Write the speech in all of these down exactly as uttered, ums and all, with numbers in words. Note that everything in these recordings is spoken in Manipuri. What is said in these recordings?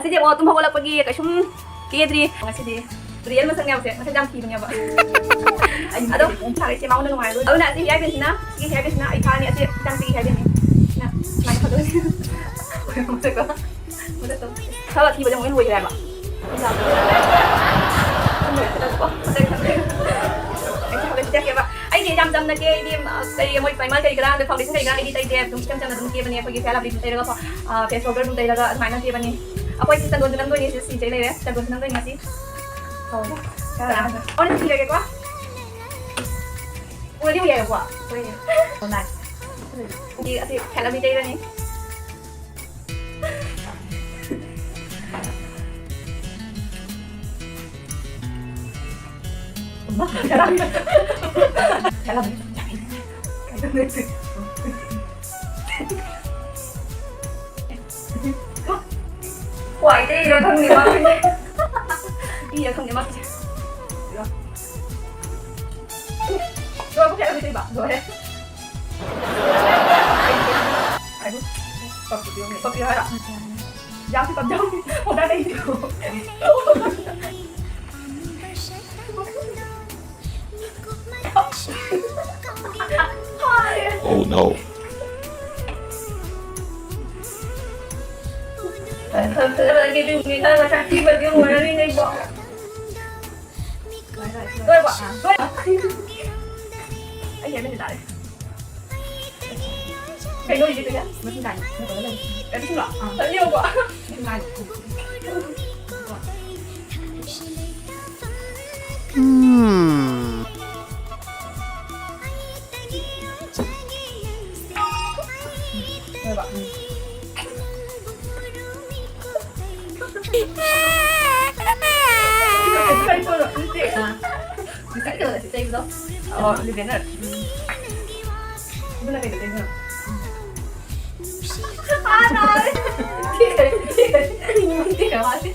ꯉꯁꯤꯗꯤ ꯑꯃꯨꯛ ꯇꯨꯝ ꯍꯧꯒꯠꯂꯛꯄꯒꯤ ꯀꯩꯁꯨꯝ ꯀꯦꯗ꯭ꯔꯤ꯫ ꯉꯁꯤꯗꯤ ꯔꯤꯌꯦꯜ ꯃꯁꯛꯅꯦ ꯍꯧꯖꯤꯛ꯫ ꯃꯁꯛ ꯌꯥꯝ ꯊꯤꯕꯅꯦꯕ꯫ ꯑꯗꯣ ꯁꯥꯔ ꯏꯆꯦ ꯃꯉꯣꯟꯗ ꯅꯨꯡꯉꯥꯏꯔꯣꯏ꯫ ꯑꯗꯨꯅ ꯑꯁꯤ ꯍꯤꯌꯥꯔ ꯕꯦꯟꯁꯤꯅ, ꯁꯤꯒꯤ ꯍꯤꯌꯥꯔ ꯕꯦꯟꯁꯤꯅ ꯑꯩ ꯐꯥꯅꯤ꯫ ꯑꯁꯤ ꯏꯆꯥꯅꯨꯄꯤꯒꯤ ꯍꯤꯌꯥꯔ ꯕꯦꯟꯁꯅꯤ꯫ ꯁꯤꯅ ꯁꯨꯃꯥꯏꯅ ꯐꯖꯕꯅꯤ꯫ ꯃꯁꯛꯇꯣ꯫ ꯃꯁꯛꯇꯣ꯫ ꯊꯕꯛ ꯊꯤꯕꯁꯦ ꯑꯃꯨꯛ ꯍꯦꯟꯅ ꯂꯣꯏꯈ꯭ꯔꯦ ꯍꯥꯏꯕ꯫ ꯑꯩꯁꯦ ꯌꯥꯝ ꯆꯝꯅ ꯀꯦ꯫ ꯑꯩꯗꯤ, ꯑ, ꯀꯔꯤ, ꯃꯣꯏ ꯄ꯭ꯔꯥꯏꯃꯔ ꯀꯔꯤ ꯀꯔꯥ, ꯑꯗ ꯐꯥꯎꯟꯗꯦꯁꯟ ꯀꯔꯤ ꯀꯔꯥ ꯑꯩꯗꯤ ꯇꯩꯗꯦ꯫ ꯑꯗꯨꯝ ꯏꯆꯝ ꯆꯝꯅ ꯑꯗꯨꯝ ꯀꯦꯕꯅꯦ꯫ ꯑꯩꯈꯣꯏꯒꯤ ꯐꯦꯌꯔ ꯂꯚꯂꯤꯗꯨ ꯇꯩꯔꯒꯀꯣ, ꯑ, ꯐꯦꯁ ꯄꯥꯎꯗꯔ ꯑꯗꯨꯝ ꯇꯩꯔꯒ ꯑꯗꯨꯃꯥꯏꯅ ꯀꯦꯕꯅꯦ꯫ ꯑꯩꯈꯣꯏ ꯁꯤ ꯆꯟꯗꯣꯟꯁꯨ ꯅꯝꯗꯣꯏꯅꯦ꯫ ꯁꯤ ꯁꯤ ꯇꯩ ꯂꯩꯔꯦ꯫ ꯆꯟꯗꯣꯟꯁꯨ ꯅꯝꯗꯣꯏꯅꯦ ꯉꯁꯤ꯫ ꯑꯣ꯫ ꯑꯣ, ꯅꯪ ꯁꯤ ꯏꯔꯒꯦꯀꯣ꯫ ꯎꯔꯗꯤ ꯎꯏ ꯍꯥꯏꯌꯣꯀꯣ꯫ ꯍꯣꯏꯅꯦ꯫ ꯑꯣ, ꯅꯥꯏ꯫ ꯁꯤ ꯑꯁꯤ ꯐꯦꯌꯔ ꯂꯚꯂꯤ ꯇꯩꯔꯅꯤ꯫ ꯈ꯭ꯋꯥꯏꯗꯒꯤ ꯏꯔ ꯈꯪꯗꯦ ꯃꯥ꯫ ꯏꯔ ꯈꯪꯗꯦ ꯃꯥ꯫ ꯂꯣꯏꯔꯕꯣ? ꯀꯌꯥ ꯂꯩꯕ? ꯂꯣꯏꯔꯦ꯫ ꯄꯞꯄꯤꯌꯣ ꯍꯥꯏꯔꯣ? ꯌꯥꯝ ꯄꯞ ꯌꯥꯎ꯫ ꯑꯣꯗꯔ ꯂꯩꯇꯦ꯫ Oh no. ꯂꯣꯏꯔꯕꯣ? ꯂꯣꯏꯔꯦ꯫ ꯑꯩ ꯍꯦꯟꯅ ꯇꯥꯔꯦ꯫ ꯀꯩꯅꯣ ꯍꯧꯖꯤꯛꯀꯤꯗꯣ? ꯃꯆꯤꯟ ꯀꯥꯏꯅ ꯀꯩꯅꯣ ꯇꯧꯔ ꯂꯩꯔꯦ꯫ ꯑꯗꯨꯁꯨ ꯂꯥꯛꯑꯣ꯫ ꯑꯥ꯫ ꯑꯗꯨ ꯌꯦꯡꯉꯨꯀꯣ꯫ ꯃꯆꯤꯟ ꯀꯥꯏꯅ꯫ ꯎꯝ꯫ ꯂꯣꯏꯔꯕꯣ? ꯎꯝ꯫ ꯀꯔꯤ ꯄꯣꯠꯅꯣ? ꯅꯠꯇꯦ꯫ ꯑꯥ꯫ ꯉꯁꯥꯏ ꯀꯩꯅꯣꯗ ꯁꯤ ꯇꯩꯕꯗꯣ? ꯑꯣ, ꯂꯤꯕꯦꯅꯔ꯫ ꯎꯝ꯫ ꯑꯗꯨꯅ ꯀꯩꯗ ꯇꯩꯕꯅꯣ? ꯑꯥ, ꯅꯥꯔꯦ꯫ ꯊꯤꯈ꯭ꯔꯦ, ꯊꯤꯈ꯭ꯔꯦ꯫ ꯊꯤꯈ꯭ꯔꯦ ꯃꯥꯁꯦ꯫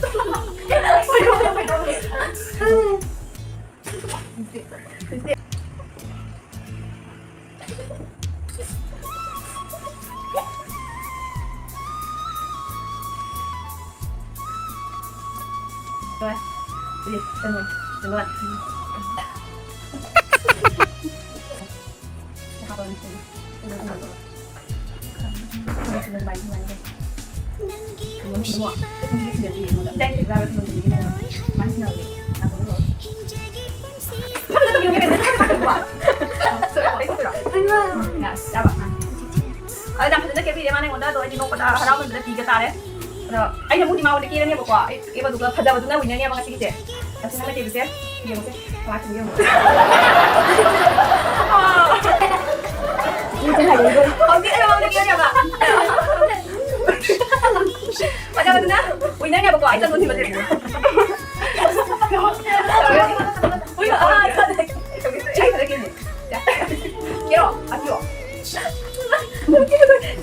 ꯑꯗꯣ ꯌꯥꯝ ꯐꯖꯅ ꯀꯦꯕꯤꯔꯦ ꯃꯥꯅ ꯑꯩꯉꯣꯟꯗ꯫ ꯑꯗꯣ ꯑꯩꯗꯤ ꯅꯣꯛꯄꯗ ꯍꯔꯥꯎꯃꯟꯕꯗ ꯄꯤꯒ ꯇꯥꯔꯦ꯫ ꯑꯗꯣ ꯑꯩꯅ ꯑꯃꯨꯛ ꯃꯉꯣꯟꯗ ꯀꯦꯔꯅꯦꯕꯀꯣ꯫ ꯑꯩ ꯀꯦꯕꯗꯨꯒ ꯐꯖꯕꯗꯨꯅ winner ꯅꯦꯕ ꯉꯁꯤꯒꯤꯁꯦ꯫ ꯉꯁꯤ ꯅꯪꯅ ꯀꯦꯕꯁꯦ ꯌꯦꯡꯉꯨꯁꯦ꯫ ꯀꯃꯥꯏꯅ ꯇꯧꯒꯦ ꯌꯦꯡꯉꯨꯁꯦ꯫ ꯍꯧꯖꯤꯛ ꯑꯩ ꯃꯉꯣꯟꯗ ꯀꯦꯔꯅꯦꯕ꯫ ꯐꯖꯕꯗꯨꯅ winner ꯅꯦꯕꯀꯣ꯫ ꯑꯩ ꯆꯠꯂꯨ ꯊꯤꯕꯁꯦ꯫ ꯎꯏ, ꯑꯥ, ꯆꯠꯂꯦ꯫ ꯆꯦ ꯐꯖꯅ ꯀꯦꯅꯤ꯫ ꯀꯦꯔꯣ? ꯑꯥ, ꯀꯦꯔꯣ?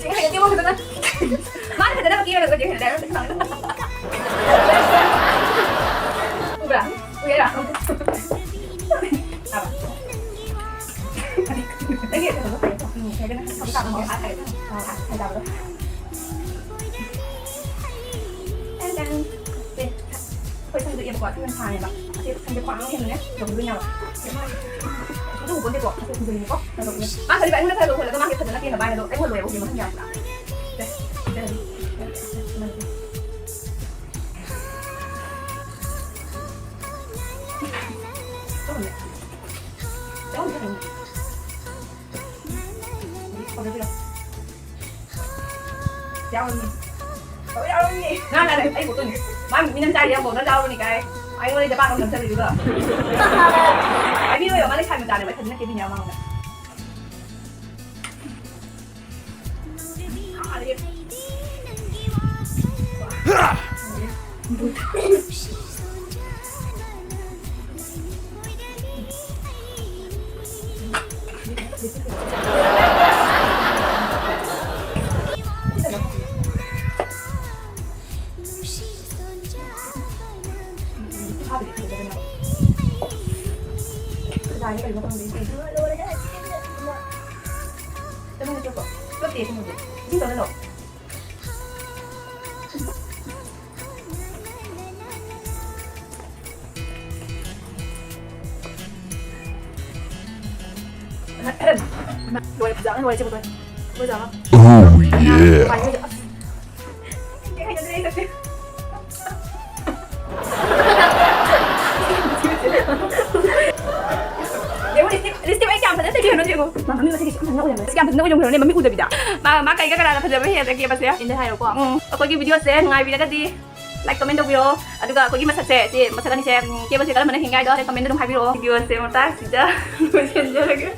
ꯆꯦ ꯍꯩꯅꯗꯦꯕꯣ ꯐꯖꯅ꯫ ꯃꯥꯅ ꯐꯖꯅ ꯀꯦꯔꯒ ꯆꯦ ꯍꯩꯅꯗꯦ ꯍꯥꯏꯔꯣ? ꯎꯕ꯭ꯔꯥ? ꯎꯏꯔꯥ? ꯇꯥꯕ꯭ꯔꯥ? ꯅꯪꯒꯤ ꯀꯩꯅꯣꯗꯣ ꯐꯩꯌꯦ꯫ ꯎꯝ, ꯐꯩꯌꯦ꯫ ꯍꯧꯖꯤꯛꯀꯥꯟ ꯑꯃꯨꯛ ꯑꯥ ꯍꯥꯏ-, ꯑꯥ ꯍꯥꯏ-, ꯍꯥꯏ ꯇꯥꯕꯗꯣ꯫ Ten ten. ꯁꯦ, ꯑꯩꯈꯣꯏ ꯁꯝꯁꯦ ꯌꯦꯡꯉꯨꯀꯣ, ꯁꯝ ꯌꯥꯝ ꯁꯥꯡꯉꯦꯕ꯫ ꯑꯁꯤ ꯁꯝꯁꯦ ꯈ꯭ꯋꯥꯡ ꯍꯦꯟꯅꯅꯦ ꯌꯧꯗꯣꯏꯅꯦꯕ꯫ ꯑꯗꯨ ꯎꯕꯣꯟꯗꯦꯀꯣ, ꯑꯗꯨ ꯎꯕꯣꯟꯗꯦꯀꯣ꯫ ꯃꯥ ꯈꯜꯂꯤꯕ ꯑꯩꯉꯣꯟꯗ ꯈꯔ ꯂꯧꯍꯜꯂꯒ ꯃꯥ ꯈꯔ ꯐꯖꯅ ꯀꯦꯅꯕ ꯍꯥꯏꯅ ꯑꯗꯣ ꯑꯩ ꯍꯣꯜꯂꯣꯏ ꯍꯧꯖꯤꯛ ꯃꯁꯝ ꯌꯥꯝꯕ꯭ꯔꯥ? ꯁꯦ, ꯁꯦ, ꯁꯦ꯫ ꯆꯥꯎꯅꯦ꯫ ꯆꯥꯎꯅꯦ, ꯆꯥꯎꯅꯦ꯫ ꯍꯧꯖꯤꯛ ꯐꯖꯕꯤꯔꯣ꯫ ꯌꯥꯎꯔꯅꯤ꯫ ꯂꯣꯏ ꯌꯥꯎꯔꯅꯤ꯫ ꯉꯥ ꯉꯥ ꯂꯩ꯫ ꯑꯩ ꯄꯣꯠꯇꯨꯅꯤ꯫ ꯃꯥ ꯃꯤꯅꯝ ꯆꯥꯔꯤ ꯌꯥꯝ ꯄꯣꯛꯅ ꯆꯥꯎꯔꯅꯤ ꯀꯥꯏ꯫ ꯑꯩꯉꯣꯟꯗ ꯖꯄꯥꯟ ꯑꯃ ꯅꯝꯁꯤꯜꯂꯤꯗꯨꯒ꯫ ꯍꯥꯏꯕꯤꯔꯣꯏꯕ ꯃꯥꯅ ꯁꯥꯏ ꯃꯆꯥꯅꯦꯕ꯫ ꯑꯩ ꯐꯖꯅ ꯀꯦꯕꯤꯅꯦꯕ ꯃꯉꯣꯟꯗ꯫ ꯈꯥꯔꯦ꯫ ꯂꯣꯏꯔꯦ, ꯐꯖꯅ ꯂꯣꯏꯔꯦ, ꯁꯤꯕꯨ ꯂꯣꯏꯔꯦ꯫ ꯂꯣꯏꯖꯔꯣ꯫ Oh yeah. ꯄꯥꯏꯕ ꯍꯩꯖ-, ꯑꯁ꯫ ꯀꯩ ꯍꯩꯅꯗ꯭ꯔꯦ ꯑꯩ ꯁꯛꯁꯦ꯫ ꯌꯦꯡꯉꯨ, ꯂꯤꯞꯁꯇꯤꯛ, ꯂꯤꯞꯁꯇꯤꯛ ꯑꯩ ꯀꯌꯥꯝ ꯐꯖꯅ ꯇꯩꯕꯤꯕꯅꯣ ꯌꯦꯡꯉꯨ꯫ ꯃꯥ ꯃꯃꯤꯠ ꯃꯁꯤꯡꯁꯦ ꯌꯥꯝ ꯐꯖꯅ ꯑꯣꯏꯔꯝꯃꯦ꯫ ꯀꯌꯥꯝ ꯐꯖꯅ ꯑꯣꯏꯔꯝꯃꯦ ꯃꯃꯤꯠ ꯎꯗꯕꯤꯗ꯫ ꯃꯥ, ꯃꯥ ꯀꯩꯒ ꯀꯅꯥꯅ ꯐꯖꯕ ꯍꯦꯜꯂꯒꯦ ꯃꯁꯦ? ꯏꯟꯗ ꯍꯥꯏꯔꯣꯀꯣ꯫ ꯎꯝ, ꯑꯩꯈꯣꯏꯒꯤ video ꯁꯦ ꯅꯨꯡꯉꯥꯏꯕꯤꯔꯒꯗꯤ like, comment ꯇꯧꯕꯤꯔꯣ꯫ ꯑꯗꯨꯒ ꯑꯩꯈꯣꯏꯒꯤ ꯃꯁꯛꯁꯦ, ꯁꯤ ꯃꯁꯛ ꯑꯅꯤꯁꯦ, ꯎꯝ, ꯀꯦꯕꯁꯦ ꯀꯔꯝꯕꯅ ꯍꯦꯟꯒꯦ ꯍꯥꯏꯗꯣ comment ꯑꯗꯨꯝ ꯍꯥꯏꯕꯤꯔꯛꯑꯣ꯫ Video ꯁꯦ ꯃꯇꯥꯡꯁꯤꯗ ꯂꯣꯏꯁꯤꯟꯖꯔꯒꯦ꯫